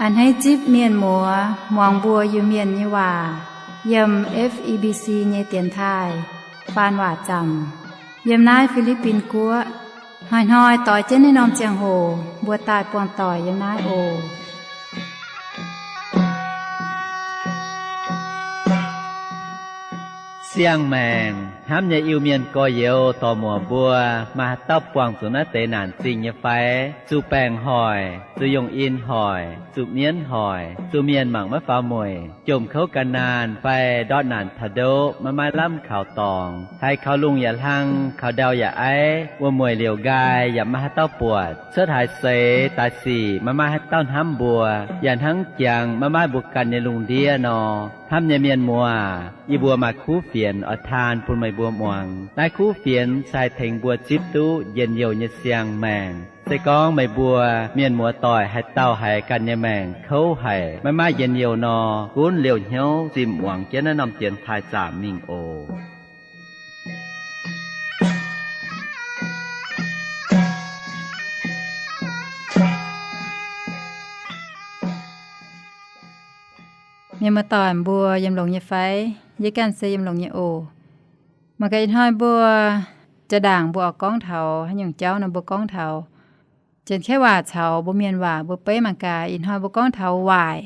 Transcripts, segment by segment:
A'hneiv zipv mienh muoz muangx mbuo Iu-Mienh nyei waac yiem F E B C nyei dienx taaih faan waac zaamc yiem naaiv Fi^li^bin Guoqv. Hnoi-hnoi doix jienv naaiv norm ziangh hoc mbuo daaih buangh doic yiem naaiv oc. Siang-maengc hnamv nyei Iu-Mienh gorx-youz dorc-muoc mbuo, maaih haaix dauh buangh zuqc naaiv deix naanc zingh nyei fai? Zuqc baengc hoic, zuqc yongh in hoic, zuqc mienv hoic, zuqc mienh mangc maiv faaux mueic, jomc kouv gan naanh fai ndortv naanc taux ndoqv maiv maaih lamh kaux dorngx, haiz kaux lungh yaac hlang, kaux ndau yaac aiv, wuom-mueic liouc nqaai yaac maiv maaih haaix dauh buatc, cuotv haaix seix daaih sic maiv maaih haaix dauh hnamv mbuo, yaac hnangv jangx maiv maaih mbuo ganh nyei lungh ndiev nor. Hnamv nyei mienh muoz, yie mbuo maaih kuv fienx oix taan bun meih mbuo muangx. Naaiv kuv fienx se haih tengx mbuo zipv duqv njien-youh nyei siang-maengc. Se gorngv meih mbuo mienh muoz-doic haaix dauh haiz ganh nyei maengc kouv haic, maiv maaih njien-youh nor, gunv liouh hnyouv zimh muangx jienv naaiv norm dienx taaih zaamc mingh oc. Mienh muoz-doic mbuo yiem longx nyei fai? Yie ganh se yiem longx nyei oc. Mangc gaax ih hnoi mbuo jaa-ndaangc mbuo oix gorngv taux haaix nyungc jauv nor, mbuo gorngv taux Janx-Kaeqv waac caux mbuo Mienh waac mbuo beiv mangc gaax. Ih hnoi mbuo gorngv taux waaic.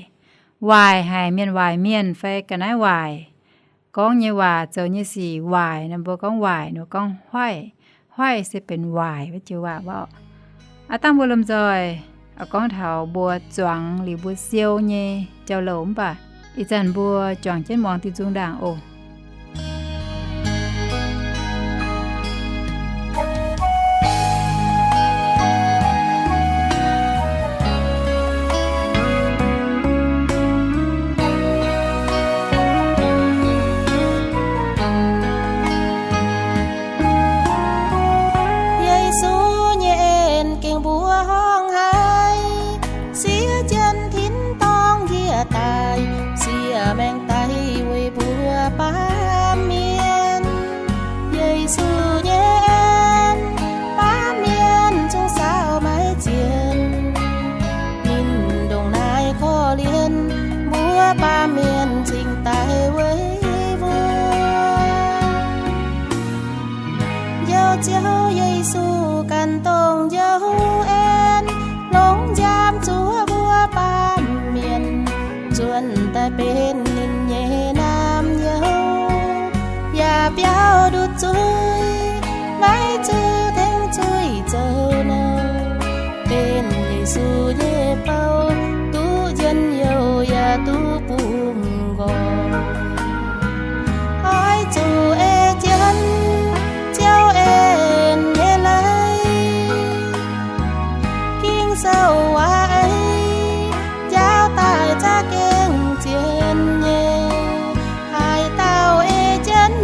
Waaic haic, mienh waaic mienh fai ga'naaiv waaic. Gorngv nyei waac, zoux nyei sic waaic nor, mbuo gorngv waaic nor gorngv huaiv. Huaiv se benx waaic wuov joux waac wuov. Aav dangh mbuo lomh nzoih oix gorngv taux mbuo zuangx liuz mbuo siou nyei jauv-louc mv baac ih zanc mbuo juangc jienv muangx diuh nzung ndaangc oc. Yesu nyei en gengh mbuo horngh haic, siev jienv tin-dorngh njiec daaih, siev maengc daic weic mbuo baamh mienh. Yesu nyei en, baamh mienh zungv saauc maiv zienh. Ninh ndongc naaiv korv-lienh mbuo baamh mienh cingx daaih weic mbuo. Njoux Ziouv Yesu ganh dongh njoux en, longc nziaamv zuov mbuo baamh mienh, nzuonx daaih benx ninh nyei naamh nyouz, yaac biaux ndutc zuiz, maiv zuqc tengx zuiz zoux nouh. Benx Yesu nyei bou, duqv njien-youh yaac duqv bungx nqoi. Oix zuqc ei jienv Ziouv en nyei leiz. Ging-Sou waac-eix njaaux daaih za'gengh zien nyei. Haaix dauh ei jienv,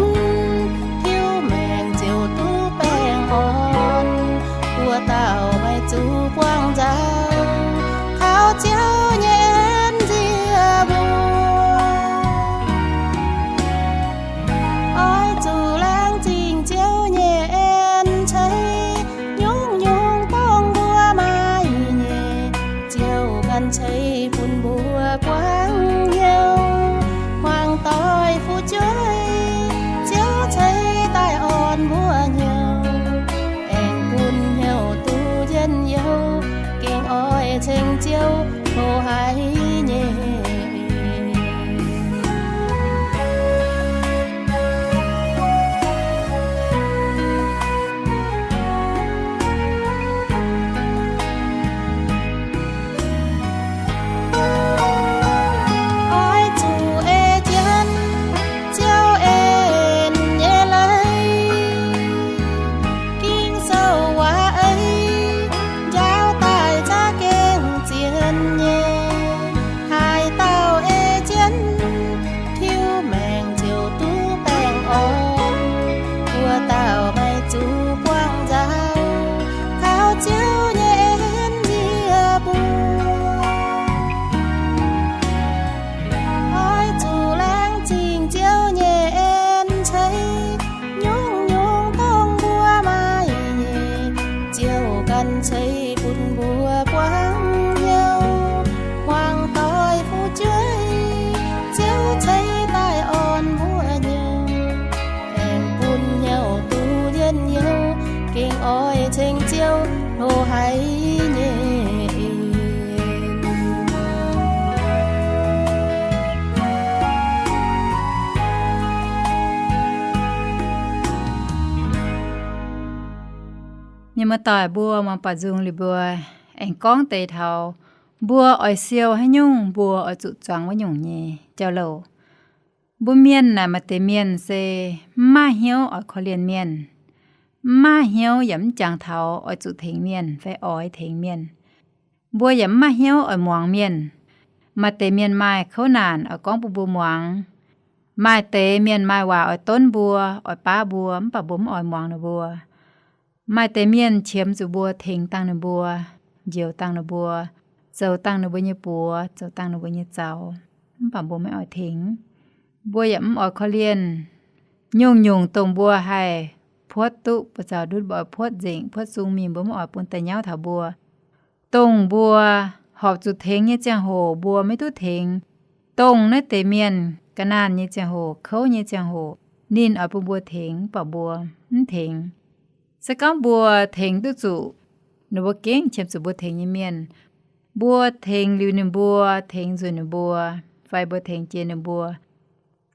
hiuv maengc ziouc duqv baengh orn. Wuov dauh maiv zuqc buangh nzauh, Muoz-doic mbuo muangx baaux nzung liuz mbuo aengx gorngv deix taux mbuo oix siou haaix nyungc mbuo oix zuqc zuangx wuov nyungc nyei jauv-louc. Mbuo mienh naaic maaih deix mienh se mv maaih hnyouv oix korv-lienh mienh, mv maaih hnyouv yaac mv jangx taux oix zuqc tengx mienh fai oix tengx mienh. Mbuo yaac mv maaih hnyouv oix muangx mienh. Maaih deix mienh maaih kouv naanc oix gorngv bun mbuo muangx. Maaih deix mienh maaih waac oix donv mbuo, oix baav mbuo, mv baac mbuo mv oix muangx ninh mbuo. Maaih deix mienh qiemx zuqc mbuo tengx dangh ninh mbuo, njoux dangh ninh mbuo, zoux dangh ninh mbuo nyei buoz, zoux dangh ninh mbuo nyei zaux, mv baac mbuo maiv oix tengx. Mbuo yaac mv oix korv-lienh. Nyungc-nyungc dongh mbuo haih puotv duqv buoz-zaux ndutv, mbuo oix puotv nzengc, puotv sung mingh, mbuo mv oix bun daaih nyauv taux mbuo. Dongh mbuo horpc zuqc tengx nyei ziangh hoc mbuo maiv duqv tengx. Dongh naaiv deix mienh ga'naanh nyei ziangh hoc, kouv nyei ziangh hoc, ninh oix bun mbuo tengx, mv baac mbuo mv tengx. Se gorngv mbuo tengx duqv zuqc ninh mbuo gengh qiemx zuqc mbuo tengx nyei mienh, mbuo tengx liuz ninh mbuo, tengx nzunc ninh mbuo, fai mbuo tengx jiex ninh mbuo,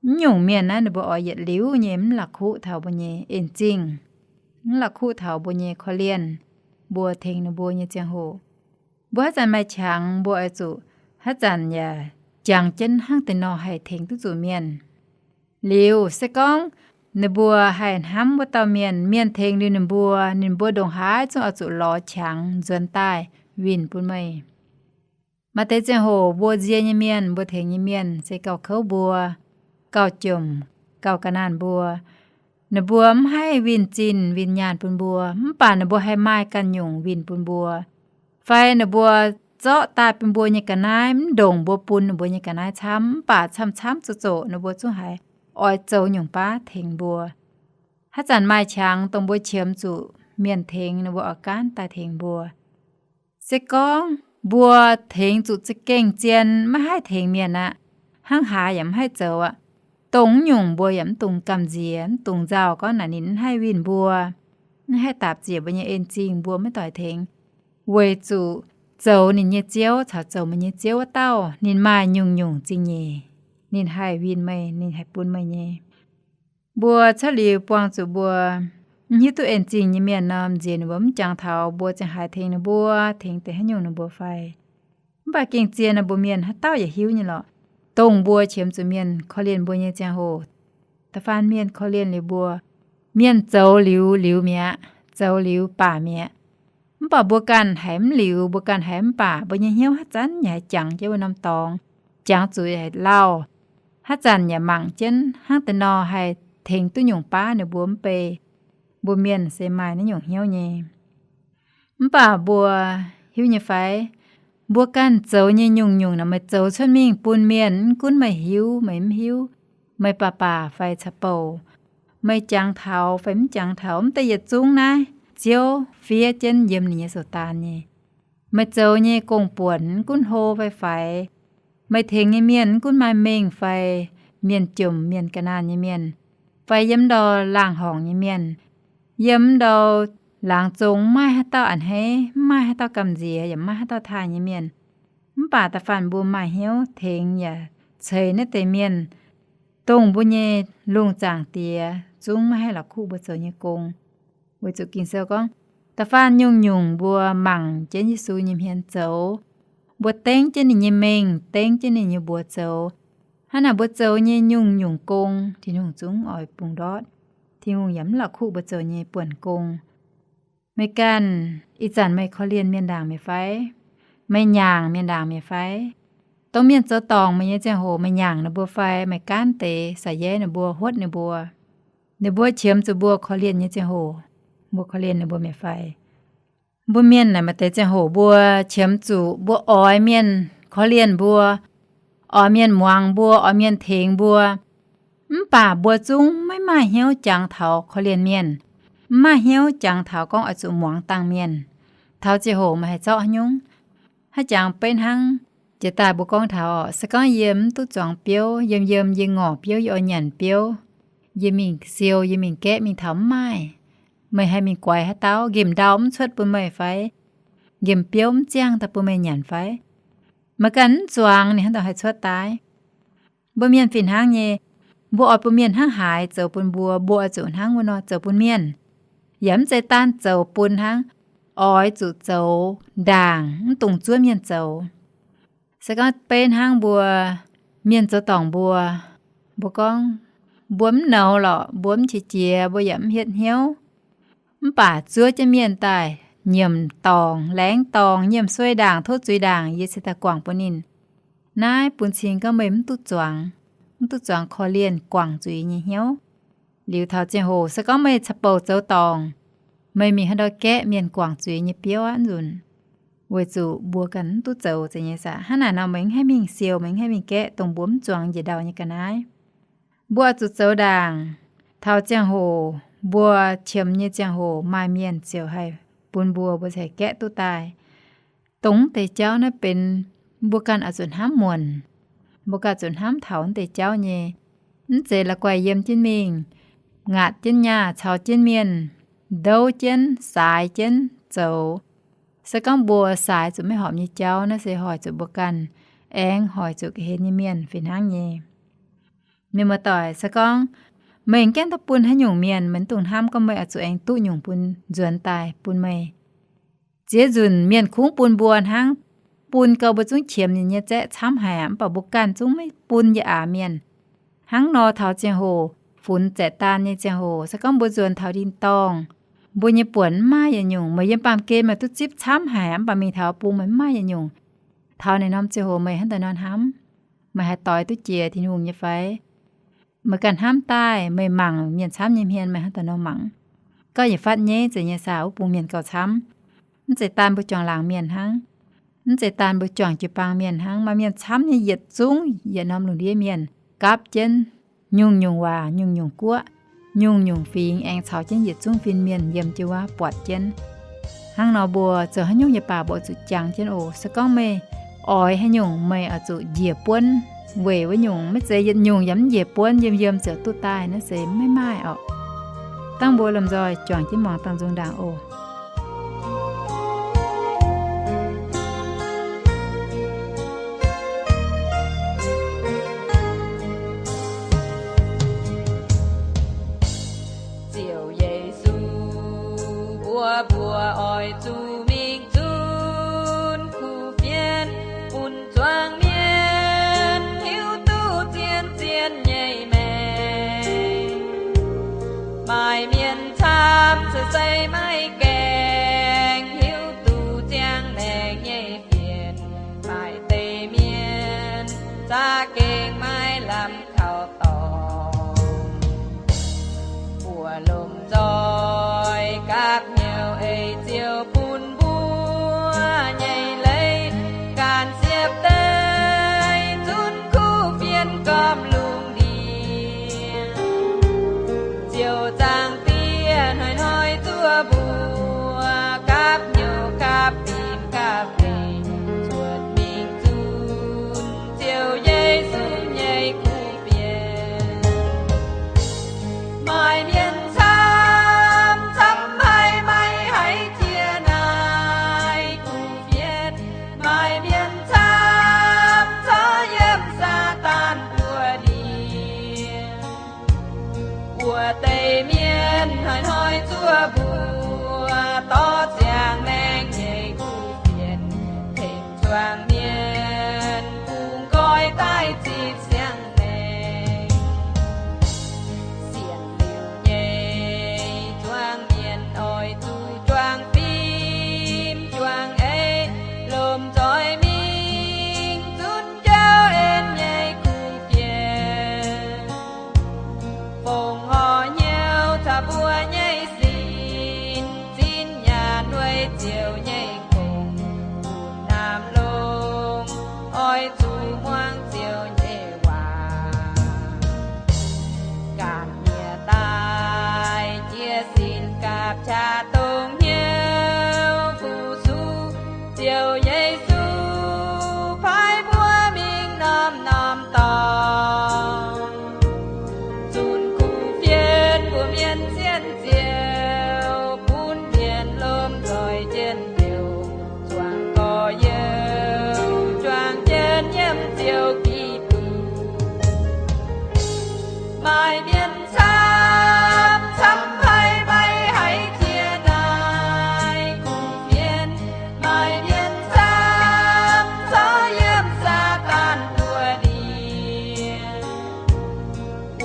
mv nyungc mienh naaiv ninh mbuo oix yietc liuz nyei mv la'kuqv taux mbuo nyei en-zingh, mv la'kuqv taux mbuo nyei korv-lienh, mbuo tengx ninh mbuo nyei ziangh hoc. Mbuo haaix zanc maaih qangx, mbuo oix zuqc haaix zanc yaac jangx jienv hnangv deix nor haih tengx duqv zuqc mienh. Liuz se gorngv ninh mbuo haih hnamv wuov dauh mienh, mienh tengx liuz ninh mbuo, ninh mbuo ndongc haaix zungv oix zuqc lorz qangx nzuonx daaih winh bun meih. Maaih deix ziangh hoc mbuo nzie nyei mienh, mbuo tengx nyei mienh se gauh kouv mbuo, gauh jomc, gauh ga'naanh mbuo. Ninh mbuo mv haih winh zinh winh nyaanh bun mbuo, mv baac ninh mbuo haih maaih ganh nyungc winh bun mbuo. Fai ninh mbuo zorqv daaih bun mbuo nyei ga'naaiv mv ndongc mbuo bun ninh mbuo nyei ga'naaiv camv, mv baac camv-camv zoqc zoqc ninh mbuo zungv haiz oix zoux nyungc baav tengx mbuo. Haaix zanc maaih qangx dongh mbuo qiemx zuqc mienh tengx, ninh mbuo oix gaanv daaih tengx mbuo. Se gorngv mbuo tengx zuqc za'gengh zien, maiv haih tengx mienh aqv, hnangv haaix yaac mv haih zoux aqv, dongh nyungc mbuo yaac mv dungx gamh nziex, mv dungx nzauh gorngv naaic ninh mv haih winh mbuo, mv haih daapc ziec mbuo nyei en-zingh, mbuo maiv doix tengx. Weic zuqc zoux ninh nyei ziouv caux zoux meih nyei ziouv wuov dauh, ninh maaih nyungc-nyungc zingh nyeic, ninh haih winh meih, ninh haih bun meih nyei. Mbuo cuotv liuz buangh zuqc mbuo mv hiuv duqv en-zingh nyei mienh nor, nziex ninh mbuo mv jangx taux mbuo ziangh haaix tengx ninh mbuo, tengx deix haaix nyungc ninh mbuo fai. Mv baac gengh zien nor, mbuo mienh haaix dauh yaac hiuv nyei lorqc. Dongh mbuo qiemx zuqc mienh korv-lienh mbuo nyei ziangh hoc, da'faanh mienh korv-lienh liuz mbuo, mienh zoux liuz liuz mi'aqv, zoux liuz baac mi'aqv. Mv baac mbuo ganh haiz mv liuz, mbuo ganh haiz mv baac, mbuo nyei hnyouv haaix zanc yaac haiz jangx jienv wuov norm dorngx, jangx zuqc yaac haiz lauh, haaix zanc yaac mangc jienv hnangv deix nor haih tengx duqv nyungc baav ninh mbuo mv bei. Mbuo mienh se maaih naaiv nyungc hnyouv nyei. Mv baac mbuo hiuv nyei fai, mbuo ganh zoux nyei nyungc-nyungc naaic, meih zoux cuotv mingh bun mienh, mv gunv meih hiuv meih mv hiuv, meih baac baac fai caux bouc, meih jangx taux fai mv jangx taux, mv deix yietc zungv naaiv Ziouv fiev jienv yiem ninh nyei sou-daan nyei. Meih zoux nyei gong-buonc mv gunv hlo fai faix, meih tengx nyei mienh mv gunv maaih mengh fai mienh jomc mienh ga'naanh nyei mienh, fai yiem ndau laangh horngc nyei mienh, yiem ndau laangz zong mv maaih haaix dauh a'hneiv, mv maaih haaix dauh gamh nziex yaac mv maaih haaix dauh taaih nyei mienh, mv baac da'faanh mbuo maaih hnyouv tengx yaac ceix naaiv deix mienh, dongh mbuo nyei lungh zaangc Diex zungv maiv haih la'kuqv mbuo zoux nyei gong. Weic zuqc Ging-Sou gorngv, da'faanh nyungc-nyungc mbuo mangc jienv Yesu nyei hmien zoux, mbuo dengv jienv ninh nyei mengh, dengv jienv ninh nyei mbuox zoux, hnangv naaic mbuo zoux nyei nyungc-nyungc gong Tin-Hungh zungv oix bungx ndortv. Tin-Hungh yaac mv la'kuqv mbuo zoux nyei buonc gong. Meih ganh, ih zanc meih korv-lienh mienh ndaangc mi'aqv fai? Meih nyaangc mienh ndaangc mi'aqv fai? Dongh mienh zoux dorngc meih nyei ziangh hoc meih nyaangc ninh mbuo fai meih gaanv deix saax-yaev ninh mbuo, huotv ninh mbuo? Ninh mbuo qiemx zuqc mbuo korv-lienh nyei ziangh hoc, mbuo korv-lienh ninh mbuo mi'aqv fai? Mbuo mienh naaic maaih deix ziangh hoc mbuo qiemx zuqc mbuo oix mienh korv-lienh mbuo, oix mienh muangx mbuo, oix mienh tengx mbuo, mv baac mbuo zungv maiv maaih hnyouv jangx taux korv-lienh mienh, mv maaih hnyouv jangx taux gorngv oix zuqc muangx dangh mienh. Taux ziangh hoc meih haih zorqv haaix nyungc? Haaix jangx beiv hnangv jiex daaih mbuo gorngv taux, se gorngv yie mv duqv zuangx biouv, yiem yiem yie ngorc biouv, yie oix nyanc biouv, yie mingh siou, yie mingh gaeqv mingh taux mv maaih, meih haih mingh guaix haaix dauh? Nqemh ndau mv cuotv bun meih fai? Nqemh biouv mv ziangh daaih bun meih nyanc fai? Meih ganh mv zuangx ninh haaix dauh haih cuotv daaih? Mbuo mienh fih hnangv nyei. Mbuo oix bun mienh hnangv haaix zoux bun mbuo, mbuo oix zuqc hnangv wuov nor zoux bun mienh. Yaac mv zeiz daan zoux bun hnangv, oix zuqc zoux ndaangc, mv dungx zuov mienh zoux. Se gorngv beiv hnangv mbuo mienh zoux dorngc mbuo, mbuo gorngv mbuo mv nouz lorqc, mbuo mv qiex jiez, mbuo yaac mv hietv hnyouv. Mv baac zuov jienv mienh daaih nyiemc dorngc, laengz dorngc, nyiemc suei ndaangc, tov zuiz ndaangc, yie cingx daaih guangc bun ninh. Naaiv bun cing gorngv meih mv duqv zuangx, mv duqv zuangx korv-lienh guangc zuiz nyei hnyouv. Liuz taux ziangh hoc se gorngv meih caux bouc zoux dorngc, meih mingh haaix ndau gaeqv mienh guangc zuiz nyei biouv aqv nzunc. Weic zuqc mbuo ganh mv duqv zoux zeiz nyei saah. Hnangv naaic nor meih mv haih mingh siou, meih mv haih mingh gaeqv dongh mbuo mv zuangx njiec ndau nyei ga'naaiv. Mbuo oix zuqc zoux ndaangc, taux ziangh hoc mbuo qiemx nyei ziangh hoc maaih mienh ziouc haih bun mbuo, mbuo haih gaeqv duqv daaih. Dongh mv deix jauv naaiv benx mbuo ganh oix zuqc hnamv muonc, mbuo ganh zuqc hnamv taux mv deix jauv nyei. Mv zeiz la'guaih yiem jienv mingh, ngaatc jienv nyaah caux jienv mienh, ndouv jienv, saaix jienv zoux. Se gorngv mbuo saaix zuqc maiv horpc nyei jauv, naaiv se hoic zuqc mbuo ganh aengx hoic zuqc ga'hlen nyei mienh fih hnangv nyei. Mienh muoz-doic, se gorngv meih gaengh duqv bun haaix nyungc mienh, meih mv dungx hnamv gorngv meih oix zuqc aengx duqv nyungc bun nzuonx daaih bun meih. Ziex nzunc mienh kungx bun mbuo hnangv, bun gau mbuo zungv qiemx ninh nyei zaeqv camv haic aqv, mv baac mbuo ganh zungv maiv bun yaac aax mienh. Hnangv nor taux ziangh hoc funx zaeqc daan nyei ziangh hoc, se gorngv mbuo nzuonx taux tin-dorngh, mbuo nyei buonc mv maaih yietc nyungc. Meih yiem baamh gen meih duqv zipv camv haic aqv, mv baac mingh taux bung meih mv maaih yietc nyungc. Taux naaic norm ziangh hoc meih hnangv daaih nor hnamv, meih haih doix duqv jiex Tin-Hungh nyei fai? Meih ganh hnamv daaih, meih mangc mienh camv nyei hmien meih hnangv daaih nor mangc. Gauh yietc fatv nyei zeiz nyei saah, wuov bung mienh gauh camv. Mv zeiz daan mbuo juangc laangc mienh hnangv. Mv zeiz daan mbuo juangc jiu-baang mienh hnangv. Maaih mienh camv nyei yietc zungv yietc norm lungh ndiev mienh gapv jienv nyungc-nyungc waac, nyungc-nyungc guoqv, nyungc-nyungc fingx aengx caux jienv yietc zungv fin-mienh yiem jiu waac buatc jienv. Hnangv nor mbuo zoux haaix nyungc nyei baac mbuo oix zuqc jangx jienv oc. Se gorngv meih oix haaix nyungc meih oix zuqc njiec buonv weic wuov nyungc, maiv zeiz yietc nyungc yaac mv njiec buonv, yiem yiem ziouc duqv daaih, naaiv se maiv maaih oc. Dangh mbuo lomh nzoih juangc jienv muangx dangh nzung ndaangc oc. Ziouv Yesu, mbuo mbuox oix zuqc mingh zunv kuv fienx, bun zuangx mienh hiuv duqv zien-zien nyei maengc. Maaih mienh camv se sei maiv gaengh hiuv duqv ziangh maengc nyei fienx. Maaih deix mienh za'gengh maiv lamh kaux dorngc. Mbuo lomh nzoih gapv hnyouv eix Ziouv bun mbuo nyei leiz, gan siepv deix zunv kuv fienx gormx lungh ndiev. Ziouv Zaangc Diex hnoi-hnoi zuov mbuo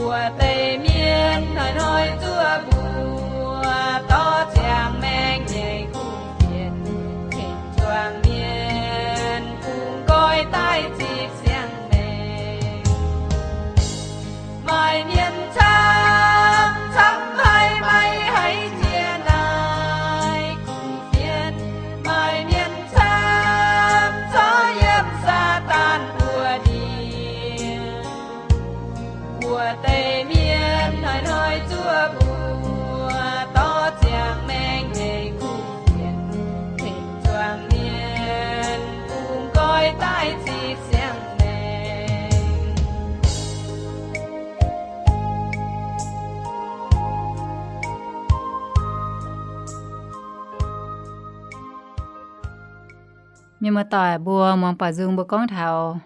Wuov deix mienh hnoi-hnoi zuov mbuo, dorh ziangh maengh nyei kuv fienx, tengx zuangx mienh bungx nqoi daaih zipv siang-maengc. Maaih mienh camv, camv haic, maiv haih jiex naaiv kuv fienx. Maaih mienh camv, corc yiem Saadaan mbuox ndie. Wuov deix mienh hnoi-hnoi zuov mbuo, dorh ziangh maengh nyei kuv fienx, tengx zuangx mienh bungx nqoi daaih zipv siang-maengc. Mienh muoz-doic mbuo muangx baaux nzung mbuo gorngv taux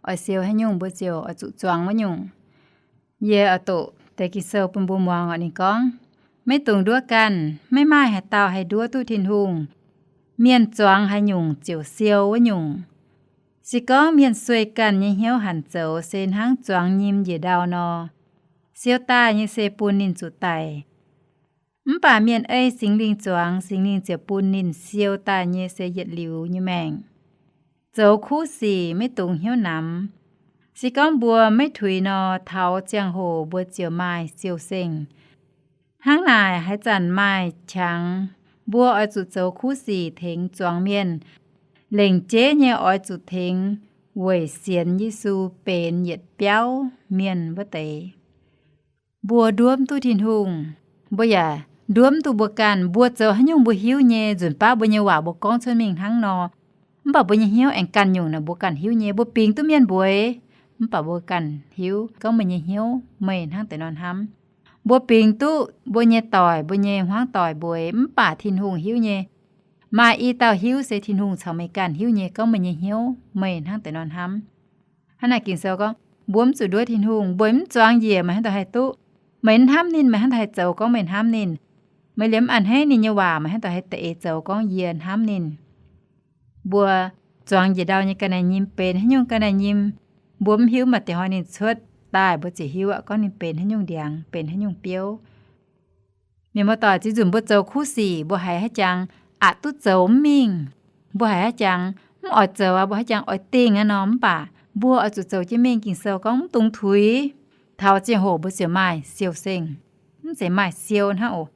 oix siou haaix nyungc mbuo ziouc oix zuqc zuangx wuov nyungc. Yie oix doqc deix Ging-Sou bun mbuo muangx oc. Ninh gorngv, maiv dungx nduov ganh, maiv maaih haaix dauh haih nduov duqv Tin-Hungh. Mienh zuangx haaix nyungc ziouc siou wuov nyungc. Se gorngv mienh sueih ganh nyei hnyouv hanc zoux se hnangv zuangx nyim njiec ndau nor, siou daaih nyei se bun ninh zuqc daic. Mv baac mienh ei Singx Lingh zuangx, Singx Lingh ziouc bun ninh siou daaih nyei se yietc liuz nyei maengc. Zoux kuv sic maiv dungx hnyouv namx. Se gorngv mbuo maiv tuix nor, taux ziangh hoc mbuo ziouc maaih siou-sengh. Hnangv naaic, haaix zanc maaih qangx, mbuo oix zuqc zoux kuv sic tengx zuangx mienh. Lengc jeiv nyei oix zuqc tengx weic sienx Yesu benx yietc biauv mienh wuov deix. Mbuo nduov mv duqv Tin-Hungh, mbuo yaac nduov mv duqv mbuo ganh. Mbuo zoux haaix nyungc mbuo hiuv nyei, nzunc baav mbuo nyei waac mbuo gorngv cuotv mingh hnangv nor, mv baac mbuo nyei hnyouv aengx ganh nyungc naaic mbuo ganh hiuv nyei. Mbuo bingx duqv mienh mbueix, mv baac mbuo ganh hiuv gorngv meih nyei hnyouv meih hnangv deix nor hnamv. Mbuo bingx duqv mbuo nyei doic, mbuo nyei hmuangv doic mbueix, mv baac Tin-Hungh hiuv nyei. Maaih i dauh hiuv se Tin-Hungh caux meih ganh hiuv nyei gorngv meih nyei hnyouv meih hnangv deix nor hnamv. Hnangv naaic Ging-Sou gorngv, mbuo mv zuqc nduov Tin-Hungh. Mbuo mv zuangx njiec, meih hnangv daaih haih duqv. Meih mv hnamv ninh, meih hnangv daaih haih zoux gorngv meih hnamv ninh. Meih liemh a'hneiv ninh nyei waac, meih hnangv daaih haih da'eix zoux gorngv yie hnamv ninh. Mbuo zuangx njiec ndau nyei ga'naaiv nyim benx haaix nyungc ga'naaiv nyim, mbuo mv hiuv, mv baac diex hnoi ninh cuotv daaih mbuo ziouc hiuv aqv gorngv ninh benx haaix nyungc ndiangx, benx haaix nyungc biouv. Mienh muoz-doic, ziex nzunc mbuo zoux kuv sic, mbuo haiz haaix jangx aqc duqv zoux mv mingh, mbuo haiz haaix jangx mv oix zoux aqv, mbuo haaix jangx oix dingh aqv nor, mv baac mbuo oix zuqc zoux jienv mingh. Ging-Sou gorngv mv dungx tuix. Taux ziangh hoc mbuo ziouc maaih siou-sengh. Mv zeiz maaih siou hnangv oc.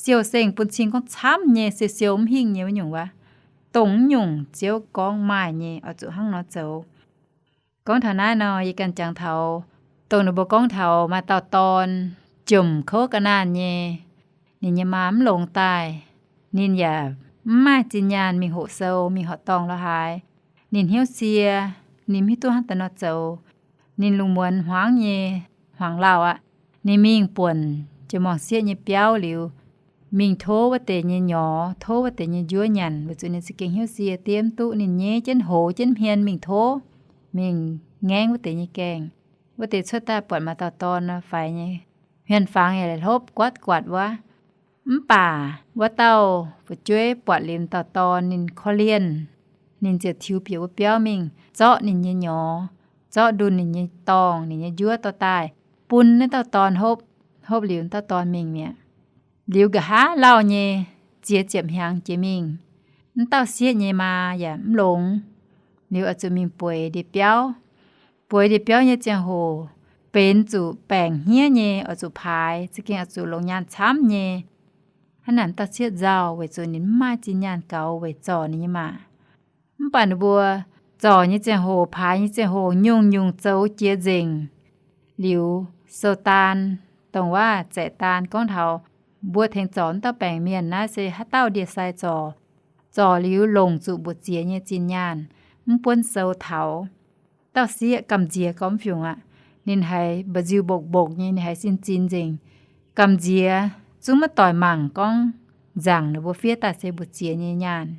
Siou-sengh bun cing gorngv camv nyei, siou-siou mv hingh nyei wuov nyungc wuov. Dongh wuov nyungc Ziouv gorngv maaih nyei, oix zuqc hnangv nor zoux. Gorngv taux naaiv nor, yie ganh jangx taux dongh ninh mbuo gorngv taux maaih dauh dorn jomc kouv ga'naanh nyei. Ninh nyei maa mv longx daaih. Ninh yaac mv maaih zinh nyaanh mingh hoqc sou, mingh horqc dorngh lorz haaix. Ninh hnyouv sie, ninh mv hiuv duqv hnangv daaih nor zoux. Ninh lungh muonz hmuangv nyei, hmuangx lauh aqv. Ninh mingh buonc jiex muangx sieqv nyei biauv liuz, mingh tov wuov deix nyei nyorx, tov wuov deix nyei njuov nyanc, weic zuqc ninh za'gengh hnyouv sie, diev mv duqv. Ninh nyeiv jienv hoz jienv hmien mingh tov, mingh ngaengv wuov deix nyei gaengh. Wuov deix cuotv daaih buatc maaih dauh dorn faix nyei, hmien fangx yaac hlopv guatv guatc wuov. Mv baac wuov dauh fu'jueiv buatc liuz dauh dorn ninh korv-lienh, ninh ziouc tiux bieqc wuov biauv mingh zorqv ninh nyei nyorx, zorqv ndunh ninh nyei dorngh, ninh nyei njuov dorh daaih bun naaiv dauh dorn hopv. Hopv liuz dauh dorn mingh mi'aqv. Liuz nqa'haav lauh nyei, ziex ziepc hnyangx jiex mingh. Mv dauh sieqv nyei maa yaac mv longx. Liuz oix zuqc mingh bueix ndie-biauv. Bueix ndie-biauv nyei ziangh hoc benx zuqc baengc hniev nyei, oix zuqc paaix, za'gengh oix zuqc longc nyaanh camv nyei. Hnangv naaic dauh sieqv nzauh weic zuqc ninh mv maaih zinh nyaanh gaux weic zorc ninh nyei maa. Mv baac ninh mbuo zorc nyei ziangh hoc, paaix nyei ziangh hoc nyungc-nyungc zoux jiex nzengc. Liuz sou daan, dongh waac zaeqc daan gorngv taux mbuo tengx zorc wuov dauh baengc mienh naaiv se haaix dauh ndie-sai zorc. Zorc liuz longc zuqc mbu'ziex nyei zinh nyaanh, mv buonv sou taux. Dauh sieqv gamh nziex gormx fiungc aqv. Ninh haiz mba'nziu mbokc-mbokc nyei, ninh haiz sin-zin nzengc. Gamh nziex, zungv maiv doic mangc gorngv nzaangc ninh mbuo fiev daaih se mbu'ziex nyei nyaanh.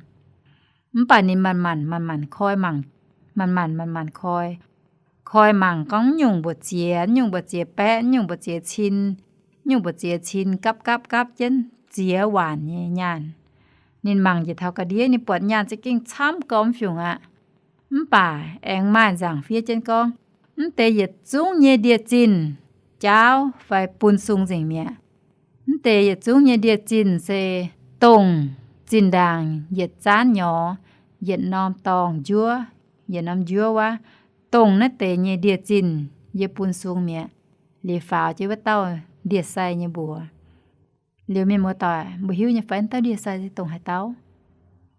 Mv baac ninh manc-manc, manc-manc koi mangc, manc-manc, manc-manc koi, koi mangc gorngv mv nyungc mbu'ziex, mv nyungc mbu'ziex baeqv, mv nyungc mbu'ziex cin, mv nyungc mbu'ziex cin gapv gapv gapv jienv ziex waanc nyei nyaanh. Ninh mangc njiec taux ga'ndiev, ninh buatc nyaanh za'gengh camv gormx fiungc aqv. Mv baac aengx maaih nzaangc fiev jienv gorngv, mv deix yietc zungv nyei ndie-zinh jaauv fai bun sung nzengc mi'aqv. Mv deix yietc zungv nyei ndie-zinh se dongh zinh ndaangc yietc zaanv nyorx, yietc norm dorngh njuov, yietc norm njuov wuov, dongh naaiv deix nyei ndie-zinh yie bun sung mi'aqv. Liuz faaux jienv wuov dauh ndie-sai nyei mbuox. Liuz mienh muoz-doic, mbuo hiuv nyei fai mv dauh ndie-sai se dongh haaix dauh?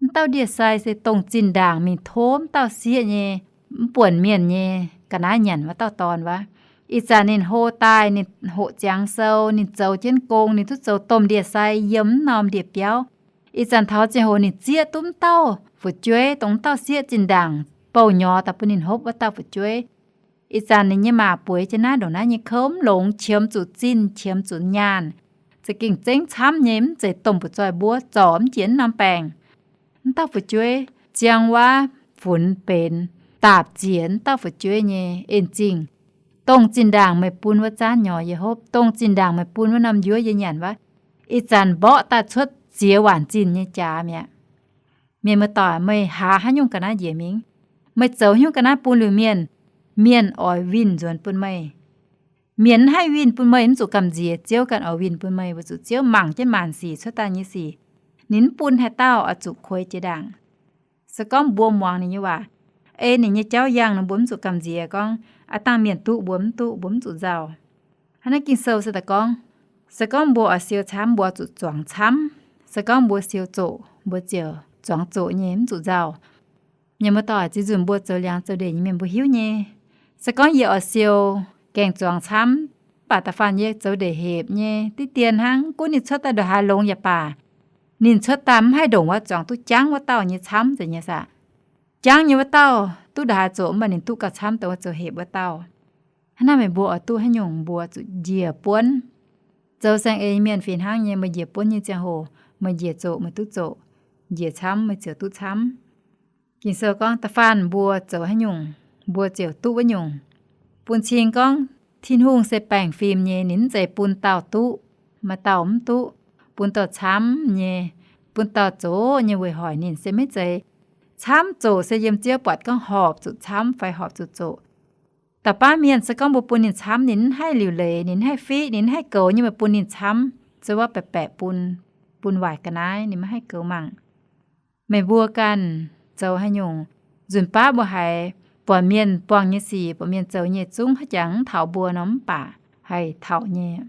Mv dauh ndie-sai se dongh zinh ndaangc mingh tov mv dauh sieqv nyei, mv buonc mienh nyei ga'naaiv nyanc wuov dauh dorn wuov. Ih zanc ninh hlo daaih, ninh hoqc ziangx sou, ninh zoux jienv gong, ninh duqv zoux domh ndie-sai yiem mv norm ndie-biauv. Ih zanc taux ziangh hoc ninh zieqv duqv mv dauh fu'jueiv, dongh mv dauh sieqv zinh ndaangc bouh nyorx daaih bun ninh hopv wuov dauh fu'jueiv. Ih zanc ninh nyei maa bueix jienv naaiv ndongc naaiv nyei kouv, mv longx, qiemx zuqc zinh, qiemx zuqc nyaanh, za'gengh zengv camv nyei, mv zeiz domh buoz-zoih mbuo zorc mv jiex mv norm baengc. Mv dauh fu'jueiv ziang wuov funx benx daapc ziec mv dauh fu'jueiv nyei en-zingh. Dongh zinh ndaangc meih bun wuov zaanv nyorx yie hopv, dongh zinh ndaangc meih bun wuov norm njuov yie nyanc wuov, ih zanc mborqv daaih cuotv ziex waanc zinh nyei jaax mi'aqv. Mienh muoz-doic, meih haaz haaix nyungc ga'naaiv njiec mingh? Meih zoux haaix nyungc ga'naaiv bun liuz mienh, mienh oix winh nzuonx bun meih. Mienh mv haih winh bun meih, mv zuqc gamh nziex, Ziouv ganh oix winh bun meih, weic zuqc Ziouv mangc jienv maanc sic cuotv daaih nyei sic. Ninh mv bun haaix dauh oix zuqc kueix jiex ndaangc. Se gorngv mbuo muangx ninh nyei waac, ei ninh nyei jauv yangh nor, mbuo mv zuqc gamh nziex gorngv, aav dangh mienh duqv mbuo mv duqv, mbuo mv zuqc nzauh. Hnangv naaiv Ging-Sou se daaih gorngv, se gorngv mbuo oix siou camv, mbuo zuqc zuangx camv. Se gorngv mbuo siou zoqc, mbuo ziouc zuangx zoqc nyei, mv zuqc nzauh. Mienh muoz-doic, ziex nzunc mbuo zoux liangx zoux ndeic nyei mienh mbuo hiuv nyei. Se gorngv yie oix siou gaeng zuangx camv, mv baac da'faanh yie zoux ndeic hepc nyei diqv dien hnangv, gunv ninh cuotv daaih ndongc haaix longx yaac baac, ninh cuotv daaih mv haih ndongc wuov zuangx duqv jangv wuov dauh nyei camv zeiz nyei saah? Jangv nyei wuov dauh duqv ndongc haaix zoqc, mv baac ninh duqv gauh camv dongh wuov zoux hepc wuov dauh. Hnangv naaiv meih mbuo oix duqv haaix nyungc, mbuo zuqc njiec buonv. Zoux saeng-eix mienh fih hnangv nyei, meih njiec buonv nyei ziangh hoc, meih njiec zoqc meih duqv zoqc, njiec camv meih ziouc duqv camv. Ging-Sou gorngv da'faanh mbuo zoux haaix nyungc, mbuo ziouc duqv wuov nyungc. Bun cing gorngv Tin-Hungh se baengh fim nyei, ninh mv zeiz bun dauh duqv, maaih dauh mv duqv, bun dauh camv nyei, bun dauh zoqc nyei weic hoic ninh se maiv zeiz. Camv zoqc se yiem Ziouv buatc gorngv horpc zuqc camv fai horpc zuqc zoqc. Da'faanh mienh se gorngv mbuo bun ninh camv, ninh mv haih liuc leiz, ninh mv haih fiqv, ninh mv haih goux nyei, meih bun ninh camv, se wuov baeqc baeqc bun, bun waaic ga'naaiv, ninh maiv haih goux mangc. Meih mbuo ganh zoux haaix nyungc, nzunc baav mbuo haiz buatc mienh buangh nyei sic, buatc mienh zoux nyei zungv haaix jangx mv taux mbuo nor mv baac haih taux nyei.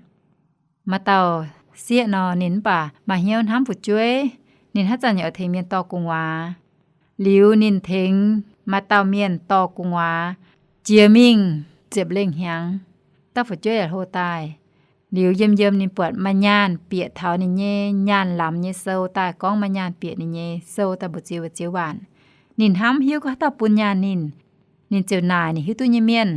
Maaih dauh sieqv nor, ninh mv baac maaih hnyouv hnamv fu'jueiv, ninh haaix zanc yaac oix tengx mienh dorh gu'nguaaz. Liuz ninh tengx maaih dauh mienh dorh gu'nguaaz jiex mingh ziepc lengh hnyangx, dauh fu'jueiv yaac hlo daaih. Liuz yiem yiem ninh buatc maaih nyaanh bieqc taux ninh nyei nyaanh lamz nyei sou daaih, gorngv maaih nyaanh bieqc ninh nyei sou daaih mbu'ziex mbu'ziex waanc. Ninh hnamv hiuv gorngv haaix dauh bun nyaanh ninh. Ninh ziouc naaic ninh hiuv duqv nyei mienh,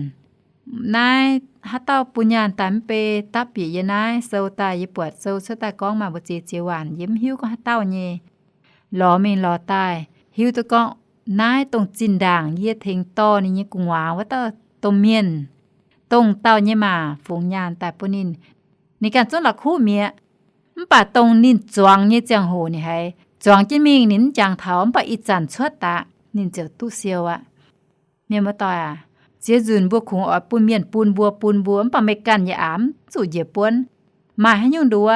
naaiv haaix dauh bun nyaanh daaih mv bei dapv bieqc yie naaiv sou daaih? Yie buatc sou cuotv daaih gorngv maaih mbu'ziex ziex waanc, yie mv hiuv gorngv haaix dauh nyei. Lorz mingh lorz daaih hiuv duqv gorngv naaiv dongh zinh ndaangc yie tengx dorh ninh nyei gu'nguaaz wuov dauh domh mienh, dongh dauh nyei maa fungx nyaanh daaih bun ninh. Ninh ganh zungv la'kuqv mi'aqv. Mv baac dongh ninh zuangx nyei ziangh hoc ninh haiz zuangx jienv mingh, ninh mv jangx taux, mv baac ih zanc cuotv daaih ninh ziouc duqv siou aqv. Mienh muoz-doic aac, ziex nzunc mbuo kungx oix bun mienh bun mbuo, bun mbuo, mv baac meih ganh yaac aav mv zuqc njiec buonv. Maaih haaix nyungc nduov,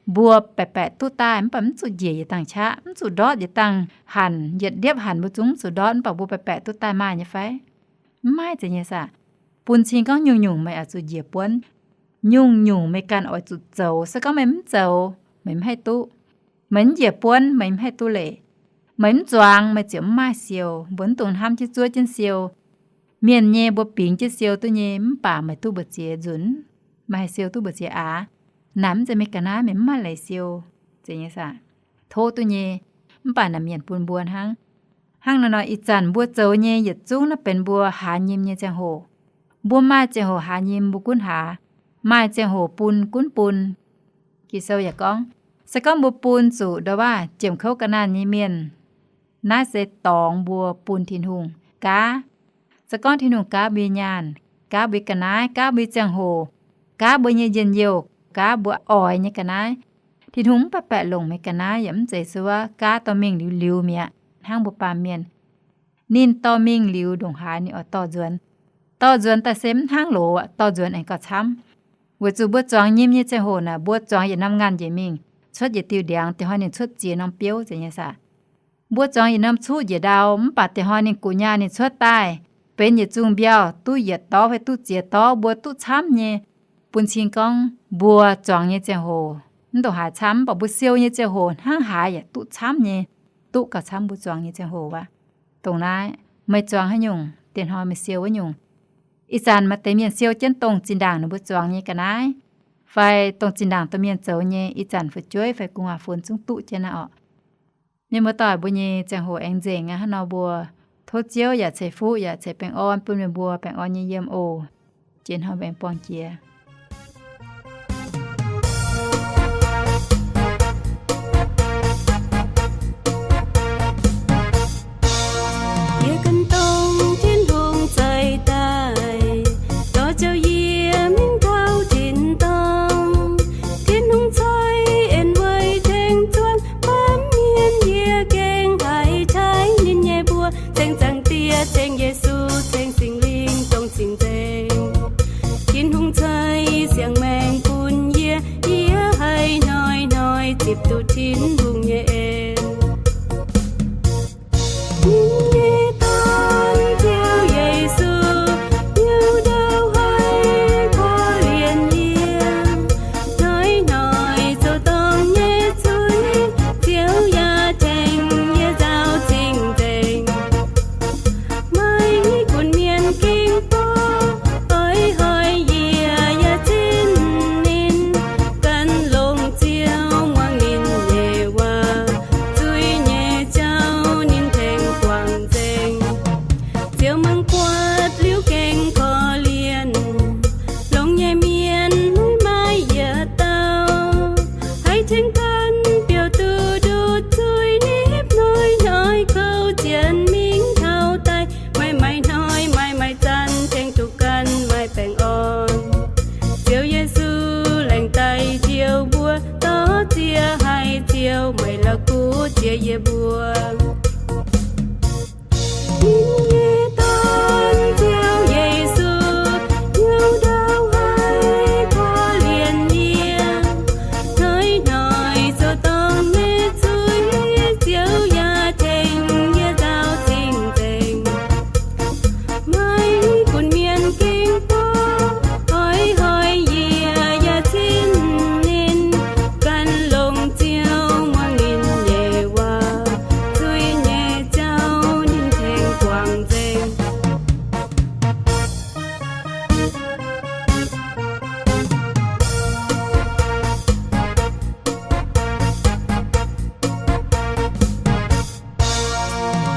mbuo baeqc baeqc duqv daaih mv baac mv zuqc njiec yietc dangh qaqv, mv zuqc ndortv yietc dangh hanc, yietc ndiepv hanc mbuo zungv mv zuqc ndortv, mv baac mbuo baeqc baeqc duqv daaih maaih nyei fai? Mv maaih zeiz nyei saah? Bun cing gorngv nyungc-nyungc meih oix zuqc njiec buonv. Nyungc-nyungc meih ganh oix zuqc zoux. Se gorngv meih mv zoux, meih mv haih duqv. Meih mv njiec buonv, meih mv haih duqv leiz. Meih mv zuangx, meih ziouc mv maaih siou. Mbuo mv dungx hnamv jienv zuov jienv siou. Mienh nyei mbuo bingx jienv siou duqv nyei, mv baac meih duqv mbu'ziex nzunc, meih haih siou duqv mbu'ziex aqv. Naaic mv zeiz meih ga'naaiv, meih mv maaih leiz siou. Zeiz nyei saah? Tov duqv nyei. Mv baac naaic mienh bun mbuo hnangv. Hnangv naaiv nor, ih zanc mbuo zoux nyei yietc zungv naaiv benx mbuo haaz nyim nyei ziangh hoc. Mbuo maaih ziangh hoc haaz nyim, mbuo gunv haaz. Maaih ziangh hoc bun, gunv bun. Ging-Sou yaac gorngv, se gorngv mbuo bun zuqc ndau-waav jiemc kouv ga'naanh nyei mienh, naaiv se dorngx mbuo bun Tin-Hungh gaav. Se gorngv Tin-Hungh gaav mbuo nyaanh, gaav mbuo ga'naaiv, gaav mbuo ziangh hoc, gaav mbuo nyei njien-youh, gaav mbuo oix nyei ga'naaiv, Tin-Hungh mv baeqc baeqc longc meih ga'naaiv yaac mv zeiz se wuov gaav dorh mingh liuz liuz mi'aqv hnangv mbuo baamh mienh. Ninh dorh mingh liuz ndongc haaix ninh oix dorh nzuonx. Dorh nzuonx daaih se mv hnangv loz aqv, dorh nzuonx aengx gauh camv. Weic zuqc mbuo zuangx nyim nyei ziangh hoc naaic, mbuo zuangx yietc norm nganh njiec mingh, cuotv yietc diuh ndiangx, da'hoi ninh cuotv ziex norm biouv, zeiz nyei saah. Mbuo zuangx yietc norm cuqv njiec ndau, mv baac da'hoi ninh gu'nyaan ninh cuotv daaih benx yietc zungh mbiauh, duqv yietc dorv fai duqv ziex dorv, mbuo duqv camv nyei. Bun cing gorngv mbuo zuangx nyei ziangh hoc mv ndongc haaix camv, mv baac mbuo siou nyei ziangh hoc hnangv haaix yaac duqv camv nyei, duqv gauh camv mbuo zuangx nyei ziangh hoc aqv. Dongh naaiv, meih zuangx haaix nyungc, diex hnoi meih siou wuov nyungc. Ih zanc maaih deix mienh siou jienv dongh zinh ndaangc ninh mbuo zuangx nyei ga'naaiv, fai dongh zinh ndaangc domh mienh zoux nyei, ih zanc fu'jueiv fai gu'nguaaz-fun zungv duqv jienv naaiv orqc. Mienh muoz-doic, mbuo nyei ziangh hoc aengx nzengc aqv. Hnangv nor mbuo tov Ziouv yaac ceix fuqv yaac ceix baengh orn bun meih mbuo baengh orn nyei yiem oc. Jiex hnoi mbuo aengx buangh jiex. Yie gan dongh Tin-Hungh zeix daaih, dorh ziouc yie mingh taux tin-dorngh. Tin-Hungh ceix en weic tengx zuangx baamh mienh, yie gengh haih taaih ninh nyei mbuox. Ceng Zaangc Diex, ceng Yesu, ceng Singx Lingh dongh cing-nzengc. Tin-Hungh ceix siang-maengc bun yie, yie haih hnoi-hnoi zipc duqv Tin-Hungh nyei en. Ninh nyei Dorn, Ziouv Yesu, hnyouv ndau haih korv-lienh yie. Hnoi-hnoi zoux dorngc nyei zuiz, Ziouv yaac tengx yie nzaaux cing-nzengc. Maiv gunv mienh ging bor, oix hoic yie yaac zinh ninh. Gan longx Ziouv muangx ninh nyei waac, zuiz nyei jauv ninh tengx guangc nzengc. Ziouv mangc buatc liuz gengh korv-lienh, longx nyei mienh maiv maaih yietc dauh haih tengx ganh biouv duqv nduqc zuiz nipv hnoi-hnoi kouv zienx mingh taux daaih. Maiv maaih hnoi, maiv maaih zanc tengx duqv ganh maaih baengh orn. Ziouv Yesu laengz daaih njoux mbuo, dorh ziex haiz Ziouv meih la'kuqv jiex yie mbuo. Ninh nyei Dorn, Ziouv Yesu, hnyouv ndau haih korv-lienh yie. Hnoi-hnoi zoux dorngc nyei zuiz, Ziouv yaac tengx yie nzaaux cing-nzengc. Maiv gunv mienh ging bor, oix hoic yie yaac zinh ninh. Gan longx Ziouv muangx ninh nyei waac, zuiz nyei jauv ninh tengx guangc nzengc.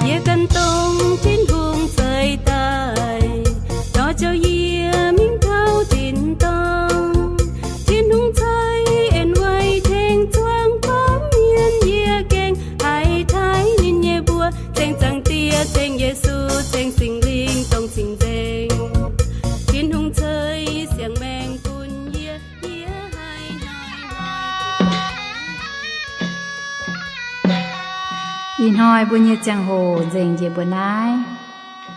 Yie gan dongh Tin-Hungh zeix daaih, dorh ziouc yie mingh taux tin-dorngh. Tin-Hungh ceix en weic tengx zuangx baamh mienh, yie gengh haih taaih ninh nyei mbuox. Ceng Zaangc Diex, ceng Yesu, ceng Singx Lingh dongh cing-nzengc. Tin-Hungh ceix siang-maengc bun yie, yie haih hnoi-hnoi. Ih hnoi mbuo nyei ziangh hoc nzengc njiec mbuo naaiv.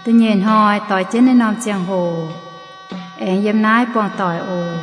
Da'nyeic hnoi doix jienv naaiv norm ziangh hoc, aengx yiem naaiv buangh doic oc.